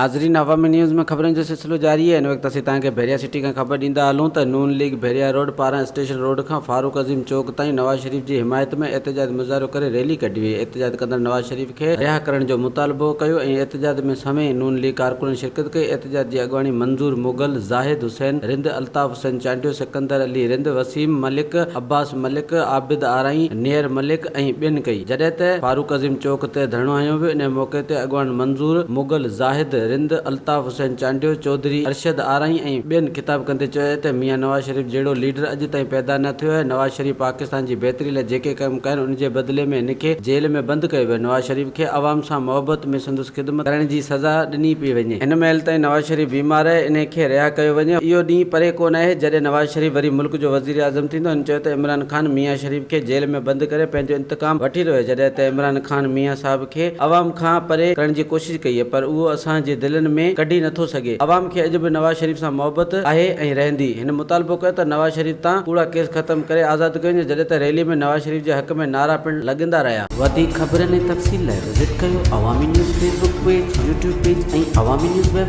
ناظرين عوامي نيوز ۾ خبرن جو سلسلو جاري آهي ان وقت اسين توهان کي بحريا سٽي کان خبر ڏيندا هلون ته نون ليگ بحريا روڊ پاران اسٽيشن روڊ کان فاروق عظيم چوڪ تائين نواز شريف جي حمايت ۾ احتجاج مظاهرو ڪري ريلي ڪڍي وئي احتجاج ڪندڙ نواز شريف کي رها ڪرڻ جو مطالبو ڪيو ۽ احتجاج ۾ سوين نون ليگ ڪارڪنن شرڪت ڪئي احتجاج جي اڳواڻي منظور مغل، زاهد حسين رند، الطاف حسين چانڊيو، سڪندر علي رند، وسيم ملڪ، عباس ملڪ، عابد آرائين، نيئر ملڪ ۽ ٻين ڪئي. جڏهن ته فاروق عظيم چوڪ تي ڌرڻو هنيو ويو، انهي موقعي تي اڳواڻن منظور مغل، زاهد رند، الطاف حسين چانڊيو، چوڌري ارشد آرائين ۽ ٻين خطاب ڪندي چيو ته ميان نواز شريف جهڙو ليڊر اڄ تائين پيدا نه ٿيو آهي، نواز شريف پاڪستان جي بهتري لاء جيڪي ڪم ڪيا آهن ان جي بدلي ۾ هن کي جيل ۾ بند ڪيو ويو، نواز شريف کي عوام سان محبت ۾ سندس خدمت ڪرڻ جي سزا ڏني پئي وڃي. هن مهل تائين نواز شريف بيمار آهي، انهي کي رها ڪيو وڃي، اهو ڏينهن پري ڪو نه آهي جڏهن نواز شريف وري ملڪ جو وزيراعظم ٿيندو. هن چيو ته عمران خان ميان شريف کي جيل ۾ بند ڪري پنهنجو انتقام وٺي رهيو آهي، جڏهن ته عمران خان ميان صاحب کي عوام کان پري ڪرڻ جي ڪوشش ڪئي آهي پر اهو اسان جي دلين ۾ ڪڍي نٿو سگهي، عوام کي اڄ به نواز شريف سان محبت آهي ۽ رهندي. هن مطالبو ڪيو ته نواز شريف تان ڪوڙا ڪيس ختم ڪري آزاد ڪيو وڃي، جڏهن ته ريلي ۾ نواز شريف جي حق ۾ نعرا پڻ لڳندا رهيا. وڌيڪ خبرن ۽ تفصيل لاء وزٽ ڪيو Awami news Facebook page, YouTube page ۽ Awami news web.